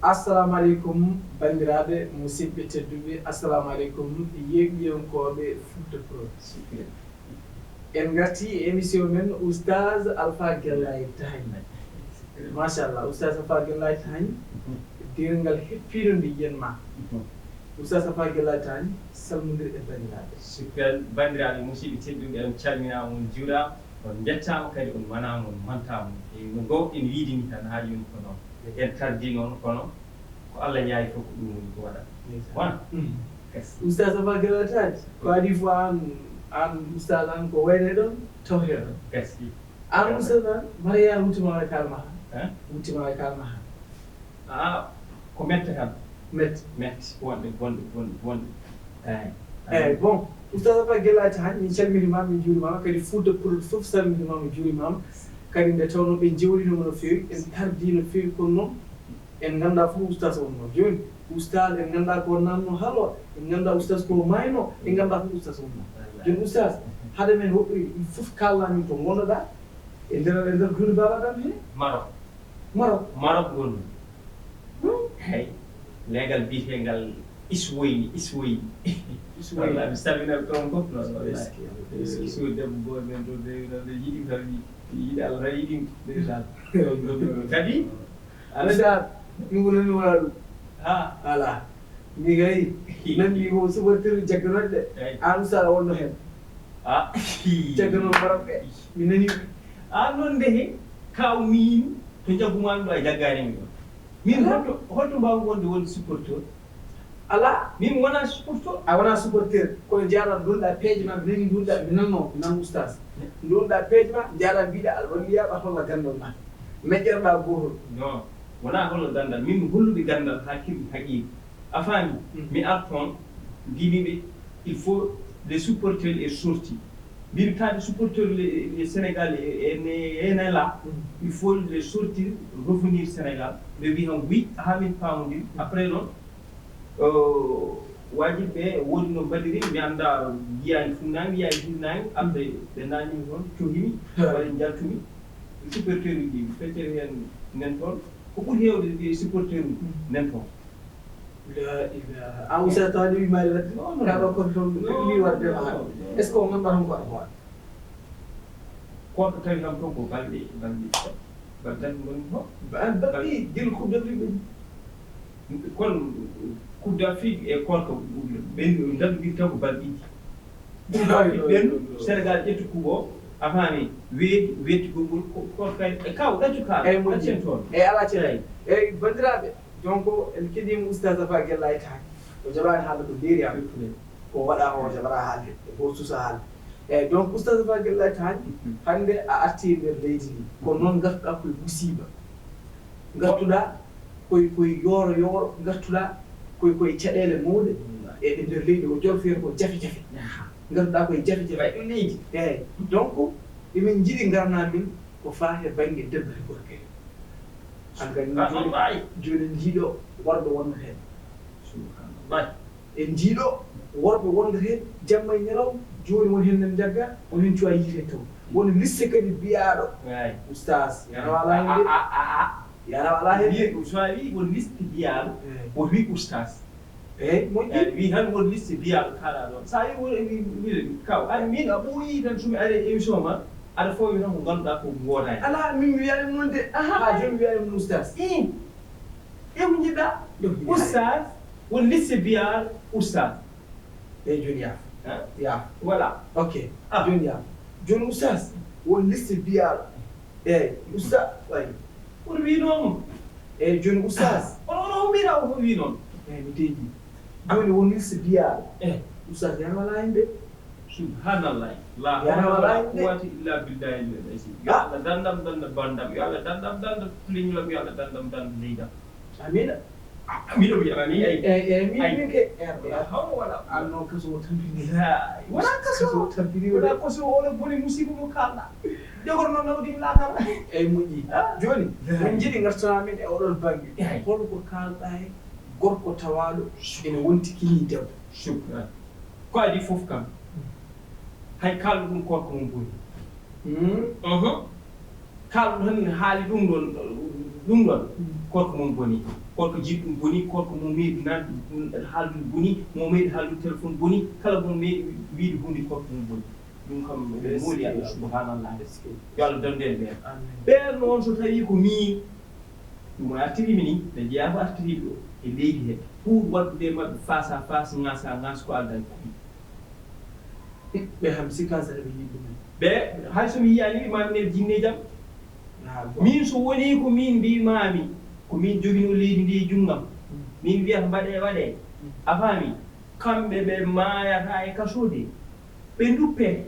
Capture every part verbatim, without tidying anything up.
Assalamu aleykum, banndiraaɓe musidɓe tedduɓe. Assalamu aleykum, yeeɓiyankooɓe Fouta Pro. En ngarti e émission men Oustaz Alpha Gellay Tagne. Machallah, Oustaz Alpha Gellay Tagne, diiral ngal heppiino nde yiyan ma. Oustaz Alpha Gellay Tagne, salmondir e banndiraaɓe. Super, banndiraaɓe musidɓe tedduɓe, on calminaama, on njuuraama, on njettaama kadi, on manaama, on mantaama. E no ngoowɗen wiide ni tan, haa jooni ko noon. En tardii noon, kono ko Allah ñaawi fof ko ɗum woni ko waɗata. Ndeysaan. Wona? Mm. Yes. Oustaz Alpha Gellay Tagne, ko adii fof aan, aan Oustaz aan ko wayne ɗon, tawte ɗon. Yes. Aan Oustaz aan, Mariama wuttiima e kala ma haa. Hein? Wuttiima e kala ma haa. Ah, ko mette kam. Mette. Mette, bonɗe, bonɗe, bonɗe, bonɗe. Eey. Eey, bon, Oustaz Alpha Gellay Tagne, min calminiima, min njuuriima, kadi Fouta Pro fof salminiima, min njuuriima. Kadi nde tawnoo ɓe njeewtiino no feewi, en tardii no feewi, kono noon en nganndaa fof Oustaz wonnoo. Jooni, Oustaz en nganndaa ko naatnoo halwa, en nganndaa Oustaz ko maaynoo, en nganndaa fof Oustaz wonnoo. Jooni Oustaz, hade men woɗɗoyde, il faut kaalaa min to ngonnoɗaa, e nder, e nder duunde Baaba Adama he? Maroc. Maroc. Maroc ngonmi. Hmm? Hey. Leegal biyeteengal Iswoyni, Iswoyni. Iswoyni. Wallaahi, mi salmina toon fof noon, wallaahi. Est-ce que, est-ce que. Suudu debbo gooto men ɗo, ɓe, ɓe, ɓe yiɗi kam, mi yiɗi Allah tan yiɗi, ndeysaan. Kadi, aɗa Oustaz, mi wonani wona ɗum. Ha. Alaa. Mi gay, nanndi ko supporter jagganooɗe ɗe. Eey. Aan Oustaz a wonno heen. Ah. Jagganooɗe Maroc ɓe. Mi nani ɓe. Aan noon ndehe, kaaw miin, to njaggu maa ɗo a jaggaani mi ɗo. Min Alaa. Holto, holto mbaaw wonde wonde supporter? Alaa. Min wonaa supporter. A wonaa supporter, kono njaaɗaa ndonɗaa peeje ma, mi nani ndonɗaa, mi nanno, mi nan Oustaz. Ndonɗaa peeje ma, njaaɗaa mbiɗaa aɗa walliyaa, ɓa holla ganndal ma. Meƴƴerɗaa gootol. Non, wonaa holla ganndal, min mi hollude ganndal haa keɓi haqiiqa. A faami? Mm. Mi ar toon, mbimi ɓe, il faut les supporters est sorti. Mbimi taade supporter le, le Sénégal est, est, est né là, mm, il faut les sortir, revenir Sénégal. Ɓe mbi han oui, haa min paamondiri. Après noon, euh, waajib ɓe woodi no mbaɗiri, mi anndaa, yiyaani funnaange, yiyaani hirnaange, après ɓe naatnimi toon, cohimi, walla njaltumi. Supporter uji, feccere heen nen toon. Ko ɓuri heewde e supporter uji nen toon. La ilaha. A Oustaz tawa ɗum yimaali ladde? Non, non. Ka ɗo koto toon ɓe ɗum warde ma. Non, non. Est-ce que o ngannduɗaa toon ko aɗa hoore? Koɗo tawi kam toon ko balɗe, balɗe, balɗe tati ngoni toon. Ba-, balɗe, gila Coupe d'Afrique ɓe. Kono Coupe d'Afrique e koɗo ɓen ndanndinta ko balɗe ɗiɗi. Ɗum ɗo ɓiɓɓen Sénégal ƴettu kuuɓo, a faami, weeti, weeti gongol, ko, ko kay, e kaw, ɗaccu kaala, eyi, moƴƴi. Ɗaccen toon. Eyi, alaa cere. Eyi, banndiraaɓe, donc, en keɗiima Oustaz Alpha Gellay Tagne. O jaɓaani haalde ko leeri am. Ko waɗaa o jaɓataa haalde, ko suusaa haalde. Eyi, donc, Oustaz Alpha Gellay Tagne, mhm, hannde a artii e nder leydi ndi. Ko noon ngartuɗaa koye musiiba. Ngartuɗaa koye, koye yooro yooro, ngartuɗaa koye, koye caɗeele mawɗe e, e nder leydi o jolfeere ko jafe jafe. Aha. Ngartuɗaa koye jafe jafe. Waɗi ɗum leydi. Eeyi. Donc, emin njiɗi ngarnaa min ko faati e bannge debbo e gorko en. An kadi jooni, jooni ndiiɗo worɓe wonnata heen. Subhanallah. En njiiɗo worɓe wonde heen jamma e ñalawma, jooni won heen nan njagga, won heen cuwa yiite taw. Won liste kadi biyaaɗo. Eey. Oustaz, yana wala heen de. A, a, a, a. Yana wala heen de. Wi, so a wi won liste biyaaɗo, eey, o wi oustaz. Eey, moƴƴi. Eey, wi tan won liste biyaaɗo kaɗa ɗon. So a wi won, wi, wi, kaw, ay, min a ɓooyi tan so mi ari e émission ma, aɗa foowi tan ko ngannduɗaa ko gootaani. Alaa, min mi wiyaani noon de. Aha. Haa jooni mi wiyaani noon oustaz. Ii. E ko njiɗɗaa? Ɗum njiɗɗaa. Oustaz, won liste biyaaɗo oustaz. Eey, jooni yaaf. Hein? Yaaf. Voilà. Ok. Ah. Jooni yaaf. Jooni oustaz, won liste biyaaɗo. Eey, oustaz, wayi. Kono wi noon. Eey, jooni oustaz. Kono, kono o mbiɗa o wi noon. Eey, mi deeƴi. Jooni won liste biyaaɗo. Eh. Oustaz, yana wala heen de. Subhanallah. La hawla wala quwwata illa billahi al-azim. Yo Allah dandam danda bandam. Yo Allah dandam danda leñolam. Yo Allah dandam danda leydam. Amiin. Amiin, amiin, amiin. Eey, eey, min, min ke. La hawla wala quwwata. An noon kaso o tampini. Wala kaso. Kaso o tampini. Wala kaso o, oɗo boni musiba mo kalɗa. Jogor noon nawdi mi laakara. Eey, moƴƴi. Ah. Jooni, min njiɗi ngartana min e oɗon bannge. Eey. Hol ko kaalɗa e gorko tawaaɗo ene wonti kini debbo? Shukran. Ko adii fof kam, hay kaalɗo ɗum korko mum boni. Hmm. Uhum. Kala ɗo tan haali ɗum ɗon, ɗum ɗon, korko mum boni, korko jiɗɗum boni, korko mo meeɗi nan haaldude boni, mo meeɗi haaldude téléphone boni, kala mo meeɗi wiide huunde korko mum boni. Ɗum kam eɗen mooli Allah, subhanallah. Yo Allah dandu en ɓeen. Ɓeen noon so tawii ko miin, ɗum artiriimi ni, ɓe jeyaa ko artiriiɓe ɗo e leydi he, pour waɗdude e maɓɓe face à face, ŋaas à ŋaas ko addan ko. Ɓe ham si kasa ɓe yiɗi ɗum. Ɓe hay so mi yiyaani ɓe maami ne jinne jam. Min so woni ko min mbimaami, ko min joginoo leydi ndi e junngam. Min wiyata mbaɗee waɗee. A faami? Kamɓe ɓe maayata e kasoo de. Ɓe nduppe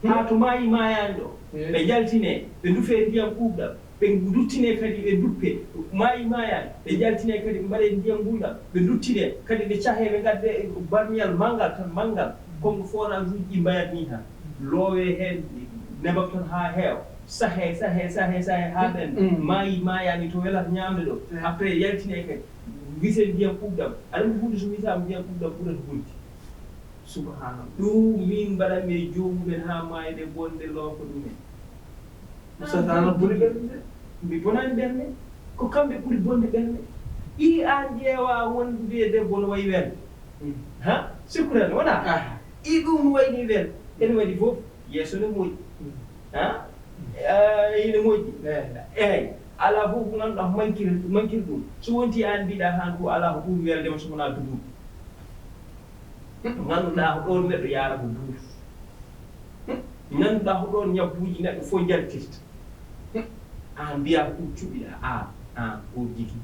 haa to maayi maayaani ɗo. Ɓe njaltine, ɓe ndufe e ndiyam ɓuuɓɗam. Ɓe nduttine kadi ɓe nduppe. Maayi maayaani, ɓe njaltine kadi ɓe mbaɗe ndiyam ngulɗam. Ɓe nduttine kadi ɓe cahe ɓe ngadde barmiyal manngal tan manngal. Comme forage uji ɗi mbayat ni tan. Loowe heen nebam tan haa heewa. Sahe, sahe, sahe, sahe haa ɓen maayi maayaani to welata ñaamde ɗo. Après yaltine kadi wise ndiyam ɓuuɓɗam. Aɗa anndi huunde so wisaama ndiyam ɓuuɓɗam ɓurata hulde. Subhanallah. Ɗum min mbaɗanmi e joomumen haa maayde bonde loofo ɗumen. Satana boni ɓernde. Mi bonani ɓernde. Ko kamɓe ɓuri bonde ɓernde. Ɗi aan ƴeewa wondude e debbo no wayi wel. Ha? Sikkuren wona? Ɗi ɗum no wayni wel. Ene waɗi fof. Yeeso ne moƴƴi. Ha? Ene moƴƴi. Eeyi. Alaa fof ko ngannduɗaa ko mankir mankir ɗum. So wonti aan mbiɗa tan ko alaa ko ɓuri welde ma so wonaa dugudu. Ngannduɗaa ko ɗoon neɗɗo yaara ko duus. Ngannduɗaa ko ɗoon ñabbuuji neɗɗo fof njaltirta. Aan mbiyaa ko ɗum cuɓiɗaa aan, aan, oo jigi.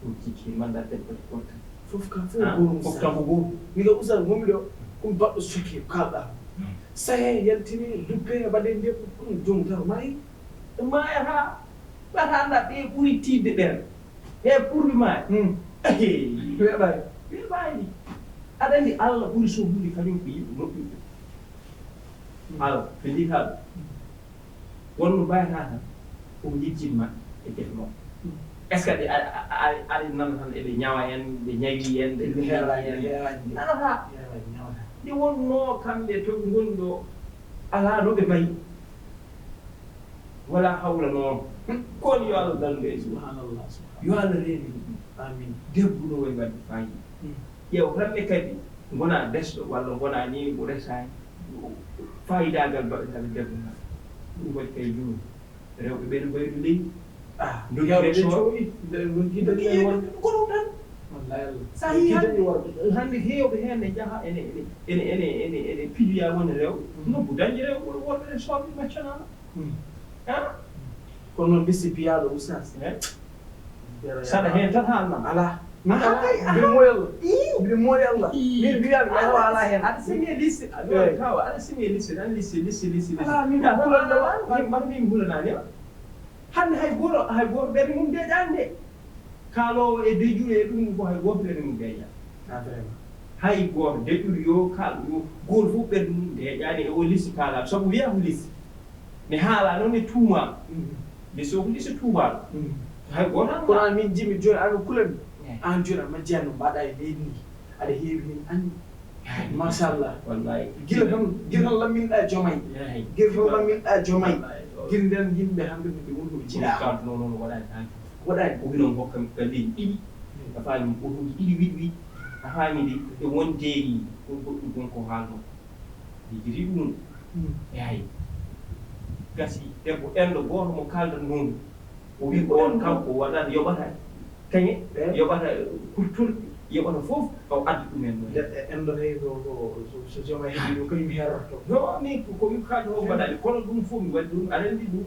Oo jigi, mannda debbo de gorko. Fof kam fof ko gootum. Fof kam ko gootum. Min kam Oustaz ngonmi ɗo, ko mi baɗɗo sokki, ko kaalɗaa ko. Sahe yaltini, duppe, mbaɗee ndiyam, ɗum joom tan maayi. Maayata, ɓata annda ɓe ɓuri tiiɗde ɓeen. He pour mi maaya. Weeɓaani. Weeɓaani. Aɗa anndi Allah ɓuri sohlude kañum ko yimɓe moƴƴuɓe. Alors, ɓe njiytaa ɗum. Wonno mbayata tan, ko njejjit maɓɓe e geɗe maɓɓe. Est-ce que aɗa nana tan eɓe ñawa en, ɓe ñawi en, ɓe ɗum en? Nanata. Nde wonnoo kamɓe to ɓe ngoni ɗo, alaa no ɓe mbayi. Wala hawla noon. Kono yo Allah dandu en. Subhanallah, subhanallah. Yo Allah reendu ɗum. Amin. Debbo no wayi waɗde fayida. Ƴeew hannde kadi ngonaa desɗo walla ngonaa ni mbo resaani. Fayidaagal baɗagal debbo ngal. Ɗum waɗi kay jooni. Rewɓe ɓe no mbayi ɗo leydi. Ah, ndogi resort. Ko ɗum tan. Wallahi Allah. Sa yi hannde heewɓe heen ne njaha ene ene ene ene ene ene pijoya wona rewɓe. Nobbu dañde rewɓe wona worɓe resort ɓe maccanama. Kono noon liste piyaaɗo oustaz. Saɗa heen tan haalnam. Alaa. Mbiɗa moori Allah. Mbiɗa moori Allah. Min mbiyaami Allah alaa heen. Aɗa semi e liste. Kaw aɗa semi e liste tan liste liste liste liste. Alaa min hulanaani. Hannde hay gooto hay gooto ɓernde mum deeƴaani de. Kaaloowo e deƴƴuɗo e ɗum ko hay gooto ɓernde mum deeƴaani. Ah, vraiment. Hay gooto deƴƴuɗo yo kaal yo gooto fof ɓernde mum deeƴaani e o liste kaalaaɗo sabu wiyaa ko liste. Mi haalaa noon mi tuumaama. Liste o ko liste tuumaaɗo. Hay gooto anndaa. Kono aan min njiɗmi jooni aan no kulami. Aan jooni a majjii no mbaɗaa e leydi ndi. Aɗa heewi heen anndi. Machallah. Wallahi. Gila tan gila tan lamminɗaa jomay. Gila tan lamminɗaa jomay. Gila nden yimɓe hannde ɓe woni ko ɓe jiɗaa. Kalduno noon waɗaani haali. Waɗaani. O wino hokkami ko leydi ɗiɗi. A faami otoji ɗiɗi wiɗ wiɗ. A faami de e wonde ɗum goɗɗum gon ko haalno. Yigiri ɗum. Eyi. Gasi debbo enɗo gooto mo kaaldan noon. O wi on kanko waɗata yoɓata kañe, yoɓata kulturɗe, yoɓata fof, o addi ɗum en ɗo. Enɗo tawi ko so joma heɓi ɗum kañum herorto. No ni ko mi kaali o mbaɗani kono ɗum fof mi waɗi ɗum aɗa anndi ɗum.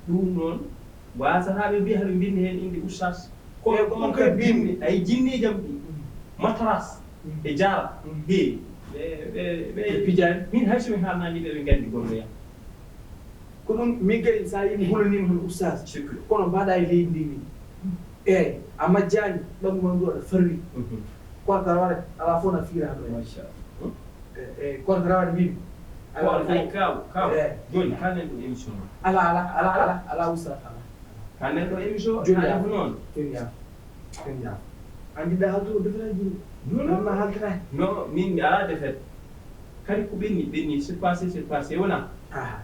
Ɗum noon wasata ɓe mbiya haɓe mbinndi heen innde ustaas. Kono ɗum koye binndi ay jinniijam ɗi mataras e jaara heewi ɓe ɓe ɓe pijaani. Min hay so mi haalnaani ɓe ɓe nganndi goɗɗo yam. Ko ɗum min kadi so a yii mi hulaniima hono ustaas. Kono mbaɗa e leydi ndi ni. Eeyi a majjaani ɓanndu ma ndu aɗa farri. Kono kala waɗa alaa fof na fiira haɗo e machallah. Eeyi kono kala waɗa mbimi. Kono ay kaw kaw jooni kanen ɗo émission o. Alaa alaa alaa alaa alaa ustaas alaa. Kanen ɗo émission o jooni alaa ko noon. Jooni alaa. Jooni alaa. Anndi ɗa haltuɗo defetaaji ɗi. Non non ma haltata. Non min mi alaa defet. Kadi ko ɓenni ɓenni c'est passé c'est passé wona. Aha.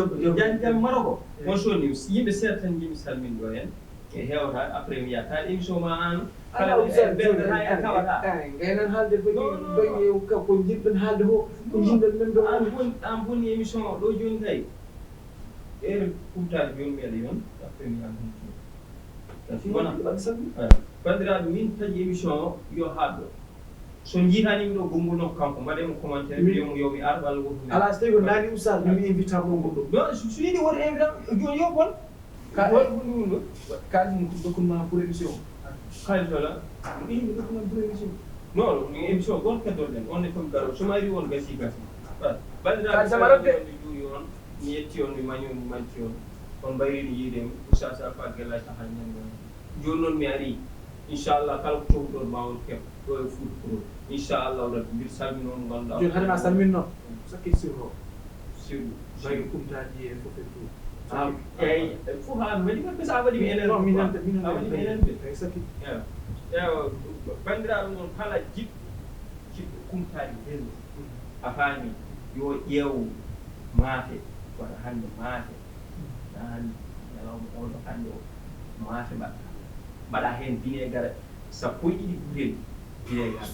Job, job. Jam, jam Maroko. Eh. On soni, yimɓe seeɗa tan yimɓe salmin ɗo en. E hewta, après mi yaha. Tawa émission ma an, kala Ala, ɗo Oustaz, en ɓerɗe jooni, ha en en, tawata. En, en, en gaynan haalde bagi, non, non, bagi non. Ka, ko jiɗɗen haalde ko, ko non. Jiɗɗen men ɗo. An boni, an boni émission o ɗo jooni kay. Ere kumtaade jooni mi aɗa yon, après mi yaha. Kasi wona. Waɗi sabi. Eh, banndiraaɓe, min taƴi émission o yo haaɗ ɗo. So njiitaani mi ɗo gonngol noon kanko, mbaɗee mo commentaire, mbiyen mo yo mi ar walla woto mi ar. Alaa so tawi ko naani Oustaz, mi invita mo goɗɗo. Non, so, so yiɗi woto invita, jooni yo bon. Ka-, won ko ɗum ɗo? Kaalis mo dokkun ma pour émission. Kaalis wala? Ɗum ɗum dokkun ma pour émission. Non, non, min émission goto keddoɗen. On ne kam garo. So mayri on gasi gasi. Voilà. Banndiraaɓe, kaalis ama rokde. Mi juuri on, mi yetti on, mi mañi on, mi manti on. On mbayri mi yiide, Oustaz Alpha Gella Taha ñande. Jooni noon mi arii, inchallah, kala ko cohluɗon ma on keɓ ɗo e Fouta Pro. Inchallahu Rabbi, mbiɗo salmina on, mo ngannduɗaa. Jooni hade ma salminno, sakkit sirro. Sirru. Mbayri kumtaaji e fof e tout. Ah, eeyi, fof haa mi waɗi, parce que a waɗi mi enen. Non, min fof. Enen, min enen. A waɗi mi enen. Eeyi, sakkit. Eewa. Eewa, banndiraaɓe noon kala jiɗɗo, jiɗɗo kumtaaji heen. Mhm. A faami, yo ƴeew maafe, wata hannde maafe. An ñalawma oɗo hannde o, maafe mbaɗa. Mbaɗa heen bineegar sappo e ɗiɗi butel bineegar.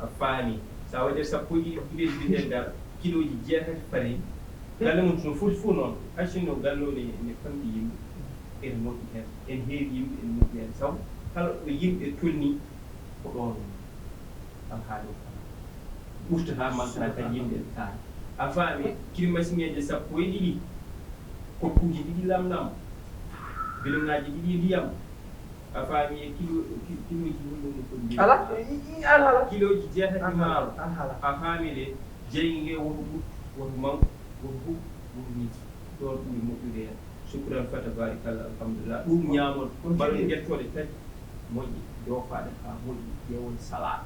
A faami. So a waɗi sappo e ɗiɗi butel bineegar, kilooji jeetati farine. Galle mum no foti fof noon. Hay sinno galle o ne, ne famɗi yimɓe, ene moƴƴi heen. Ene heewi yimɓe, ene moƴƴi heen. Sabu kala ɗo yimɓe tolni, ko ɗoon alhaali o. Ɓurta haa mankata kadi yimɓe ɓe kaari. A faami, kirmasiŋeeje sappo e ɗiɗi, kokkuuji ɗiɗi lamlam, biloŋaaji ɗiɗi ndiyam. A faami e kilo, ki-, kilooji holno no foti mbiy? Ala, i, i, ala, ala. Kilooji jeetati maaro. Ala, ala. A faami de, jeyi nge woto ɓuttu, woto manku, woto huɓɓu, woto niti. Ɗoon ɓuri moƴƴude heen. Sukran fa tabaarikalla, alhamdulillah. Ɗum ñaamon, mbaɗon njettoɗe kadi moƴƴe, joofaaɗe haa moƴƴi, ƴeewon salaa.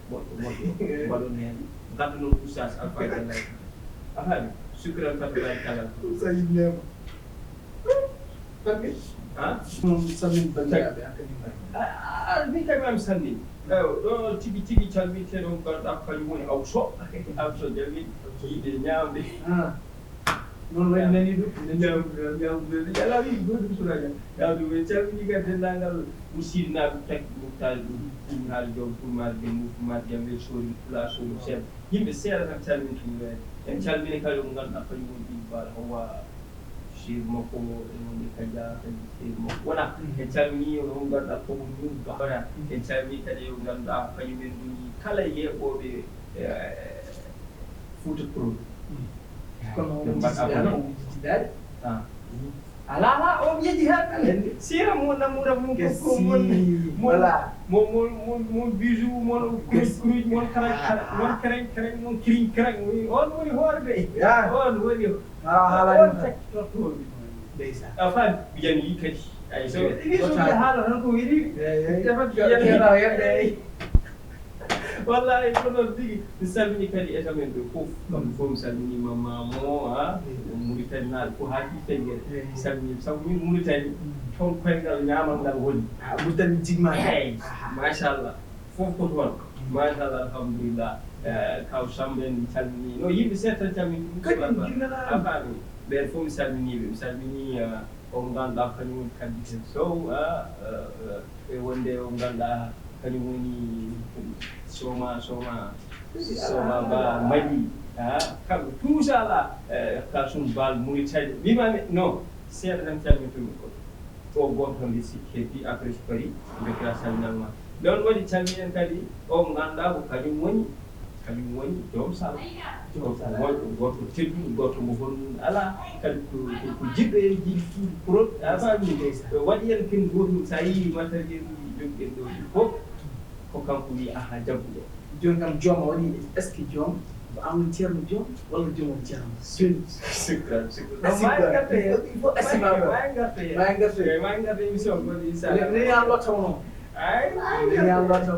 Moƴƴo, moƴƴo, mbaɗon heen. Ngaddunon Oustaz Alpha Diallo. A faami? Sukran fa tabaarikalla. Oustaz Ibrahima. Tambi? Ha? Ɗum salmin banndiraaɓe an kadi mbaɗi. A, a, min kadi maa mi salmin. Eyo, ɗo tigi tigi calminteɗo on garɗa ko kañum woni Awso. Awso Jamil, yiɗde ñaamde. Ah. Noon wayi nani ɗum, ene ñaamdu, ñaamdu, ñaamdu, ala wi goɗɗum sura ñaam. Ñaamdu, en calmini kadi denndaangal Musidɗo Nabi Taki Muktari ɗum, ɗum haali joom Fulmaare Dembo, Fulmaare Jambe, Sori, Pula, Sori, Sori. Yimɓe seeɗa tan calminti ɗum en. En calmini kadi mo ngannduɗaa kañum woni Iqbal Hawa, sehil makko, en woni Kaja, kadi sehil makko. Wona, en calmini on mo ngannduɗaa ko mo Ñuuba. Wona, en calmini kadi mo ngannduɗaa kañum en ngoni kala yeeɓooɓe, eh, Fouta Pro. Kono ɓe on mbaɗa jiddidaani, abonné. On jiddidaani. Ah. Ala, ala, on yeji heen. Aɗa anndi? Sira mo namuda mo ko, ko mon, mon, mon, mon, mon bijou, mon kruj, kruj, mon karañ, mon karañ, karañ, mon kiriñ, karañ. Wi, on woni hoorde. Ya. On woni, ah, ala, on ala. Takki tottooɓe. Ndeysaan. A faami? Mbiyan yi kadi. Ay, so, ɗiɗi so mbiya haala tan ko weli. Eey, eey. Tefa mbiyan. Yo, yo, yo, yo. Wallahi, ko noon tigi. Mi salmini kadi état men ɓe fof. Kamɓe fof mi salmini Mama Mo, ha. Mauritanie naaɓe fof haa Fenngere. Mi salmini, sabu min Mauritanie, toon koyngal ñaamal ngal woni. Ah, Mauritanie jigma. Eey, machallah. Fof ko toon. Machallah, alhamdulillah. Eh, kaw Samba en mi salmini. No yimɓe seeɗa tan calmini ɗum. Kadi, a faami. Ɓeen fof mi salmini ɓe. Mi salmini, eh, on ngannduɗaa kañum woni Kandite Sow, ah, eh, eh, e wonde on ngannduɗaa kañum woni Soma, Soma, Soma Ba Mali, ah, kamɓe tous ala, eh, Kasum Bal Mauritanie. Mbimami, non, seeɗa tan calmintumi ko. O gooto tan mbiɗa sikki heddi, après so parii, mbeɗa salminal ma. Nde on waɗi calminen kadi, o mo ngannduɗaa ko kañum woni, kañum woni joom sala. Joom sala. Moƴƴo, gooto tedduɗo, gooto mo honɗun alaa, kadi ko, ko, ko jiɗɗo e jiɗi Fouta Prod. A faami? Ndeysaan. Waɗi en kin gootum, so a yii matériel uji jogiɗen ɗo ɗi fof, ko kanko wiyi, "Aha, jaggu ɗo." Jooni kam, joom a waɗi, est-ce que joom ko an woni ceerno joom, walla joom woni ceerno? Sukran, sukran. Maa en ngartu heen. Il faut asima ko. Maa en ngartu heen. Maa en ngartu heen. Maa en ngartu émission goɗɗo, inchallah. Ne, ne yaan lotto noon. Ay, ne yaan lotto.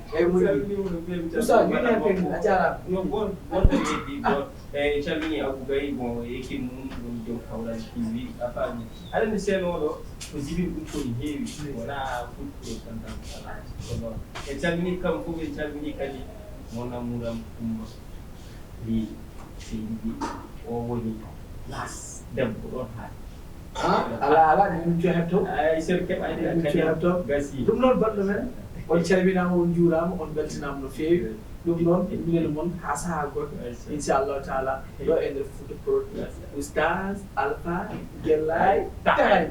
Eey, moƴƴi. Salminiima no feewi. Oustaz, jooni heen kadi, a jaaraama. No, bon, bon, bon, bon, bon. Eey, en calminii Abou Gaye, bon, e équipe mum, woni joom Kawral T V, a faami. Aɗa anndi seen oɗo, ko jibini ɗum ko ne heewi. Wonaa football tan tan, alaa. Ko noon. En calminii kam fof, en calminii kadi mon amour am Kumba. Wi, seydi, o woni las debbo ɗon haa. Ah, ala, ala, min cuwa heɓto. Ay, sir keɓaani min cuwa heɓto. Gasi. Ɗum noon, baɗɗo men, on calminaama, on njuuraama, on mbeltinaama no feewi. Ɗum noon, minen mon haa sahaa goɗɗo, inchallahu taala, ɗo e nder Fouta Prod. Oustaz Alpha Gellay Tall.